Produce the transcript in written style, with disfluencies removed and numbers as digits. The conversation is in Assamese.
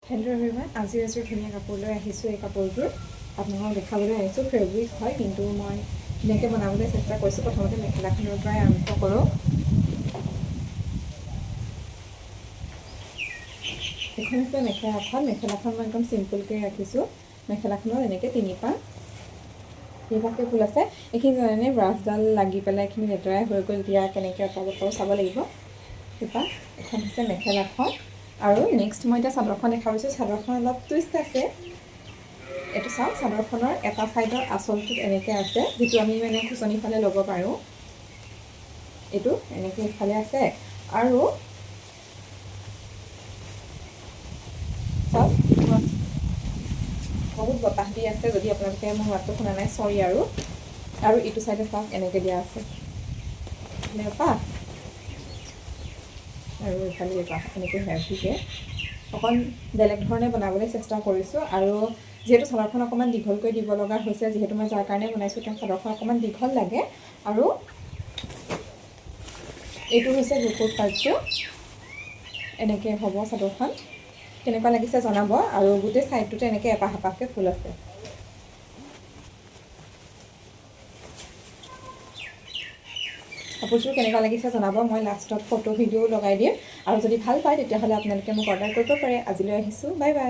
হেল্ল' এভৰিৱান, আজি এযোৰ ধুনীয়া কাপোৰ লৈ আহিছোঁ। এই কাপোৰযোৰ আপোনালোকক দেখাবলৈ আহিছোঁ। ফেব্ৰিক হয়, কিন্তু মই ধুনীয়াকৈ বনাবলৈ চেষ্টা কৰিছোঁ। প্ৰথমতে মেখেলাখনৰ পৰাই আৰম্ভ কৰোঁ। এইখন হৈছে মেখেলাখন। মেখেলাখন মই একদম চিম্পুলকৈ ৰাখিছোঁ। মেখেলাখনত এনেকৈ তিনিপাহ তিনিপাহকৈ ফুল আছে। এইখিনি জানেনে, ব্ৰাছডাল লাগি পেলাই এইখিনি লেতেৰাই হৈ গ'ল। এতিয়া কেনেকৈ আঁতৰাব পাৰোঁ চাব লাগিব। তিপাহ এখন হৈছে মেখেলাখন। আৰু নেক্সট মই এতিয়া চাদৰখন দেখা পাইছোঁ। চাদৰখন অলপ টুইষ্ট আছে। এইটো চাওক, চাদৰখনৰ এটা ছাইডৰ আঁচলটোত এনেকৈ আছে, যিটো আমি মানে খুচনি ফালে ল'ব পাৰোঁ। এইটো এনেকৈ ইফালে আছে। আৰু চাওক, বহুত বতাহ দি আছে। যদি আপোনালোকে মোৰ মাতটো শুনা নাই, চৰি। আৰু আৰু ইটো ছাইডে চাওক, এনেকৈ দিয়া আছে। ইফালে এপাহ আৰু ইফালে এপাহ, এনেকৈ হেভিকৈ অকণ বেলেগ ধৰণে বনাবলৈ চেষ্টা কৰিছোঁ। আৰু যিহেতু চাদৰখন অকণমান দীঘলকৈ দিব লগা হৈছে, যিহেতু মই যাৰ কাৰণে বনাইছোঁ তেওঁক চাদৰখন অকণমান দীঘল লাগে। আৰু এইটো হৈছে বুকুৰ পাৰ্টটো। এনেকৈ হ'ব চাদৰখন। কেনেকুৱা লাগিছে জনাব। আৰু গোটেই ছাইডটোতে এনেকৈ এপাহ এপাহকৈ ফুল আছে। কাপোৰযোৰ কেনেকুৱা লাগিছে জনাব। মই লাষ্টত ফটো ভিডিঅ' লগাই দিম। আৰু যদি ভাল পায়, তেতিয়াহ'লে আপোনালোকে মোক অৰ্ডাৰ কৰিব পাৰে। আজিলৈ আহিছোঁ, বাই বাই।